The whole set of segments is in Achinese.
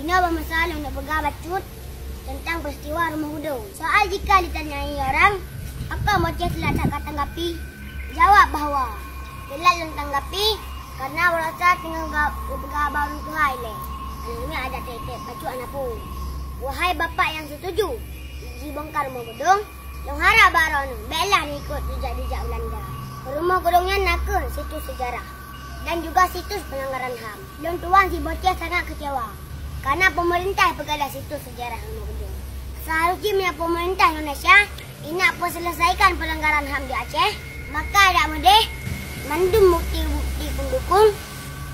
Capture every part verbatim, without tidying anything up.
Nyoe bak masa lôn neuk peugah bacut teuntang peuristiwa Rumoh Geudong. Soal jika ditanyai orang, pakon Boceh teulat that ka tanggapi, jaweueb bahwa teulat lôn tanggapi kareuna baroesa teungoh ga-, geupeugah bak ureuëng tuha ilée. Aneuk miet adak teuet-teuet bacut hana peue. Wahai bapak nyang setuju jibongkar Rumoh Geudong, lôn harab bak droeneueh bék lah neuikot jijak-jijak Beulanda. Rumoh Geudong nyan nakeuh situs seujarah dan juga situs peulanggaran ham. Lôn tuan si Boceh sangat keucewa kareuna peumeurintah peugadang situs seujarah Rumoh Geudong. Seuharus jih meunyoe peumeurintah Indonesia indak peuseuleusaikan peulanggaran ham di Aceh, maka dak meudeh mandum bukti-bukti peundukung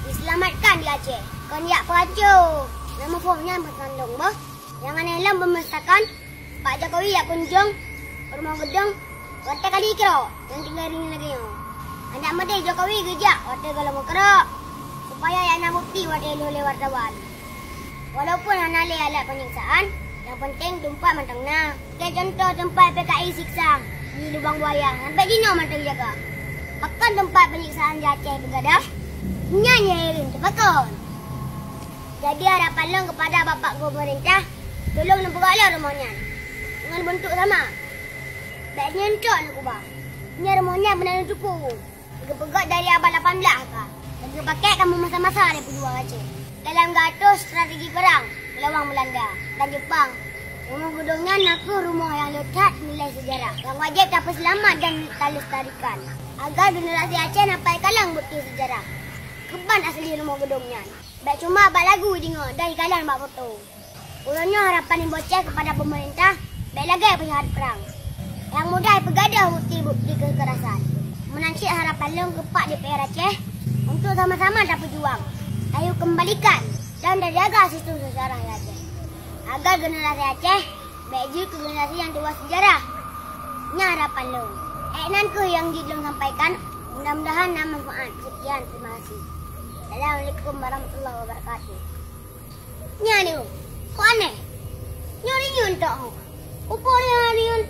diseulamatkan di Aceh. Kon jak peuhanco, na muphom nyan meukeusandong boh. Nyang aneh lom peumeusakan Pak Jokowi jak kunjong Rumoh Geudong watée kali keudroe nyang tinggai rinyeun lagée nyoe. Adak meudeh Jokowi geujak watée gohlom keudroe supaya jak na bukti watée lheueh lé wartawan. Walaupun hana lé alat penyiksaan, nyang penting teumpat mantong na. Keu contoh teumpat P K I siksa di Lubang Buaya sampai jinoe mantong jaga. Pakon teumpat penyiksaan di Aceh beugadang? Nyan nyang hireuen teupakon. Jadi harapan lôn keupada Bapak Gubernur Pemerintah, tulông neupeugah lom rumoh nyan ngon beuntuk sama. Bék nyan trok neukeubah. Nyan rumoh nyan beuna neutupeue. Geupeugöt dari abad lapan belas ka. Dan geupakék kamoe masa-masa lé peujuang Aceh dalam geuatô strategi peurang meulawan Beulanda dan Jeupang. Rumoh Geudong nyan nakeuh rumoh nyang le that nilai seujarah nyang wajéb tapeuseulamat dan talestarikan agar generasi Aceh na payah kalon bukti seujarah keuban asli Rumoh Geudong nyan. Bék cuma bak lagu deungoe dan jikalon bak foto. Uroe nyoe harapan Boceh keupada peumeurintah bék lagée peujahat prang nyang mudah peugadôh bukti-bukti keukerasan. Meunan cit harapan lôn keu Pak D P R Aceh untuk sama-sama tapeujuang, tayue keumbalikan dan tajaga situs seujarah Aceh, agar generasi Aceh bék jeuet keu generasi nyang tuwoe seujarah. Nyan harapan lôn. Ék nan kheueh nyang jeuet lôn sampaikan. Mudah-mudahan na manfaat. Sekian, terima kasih. Assalamualaikum warahmatullahi wabarakatuh. Nyan nyoe, kok aneh? Nyoe rinyueng tok ho. Upo nyoe rinyueng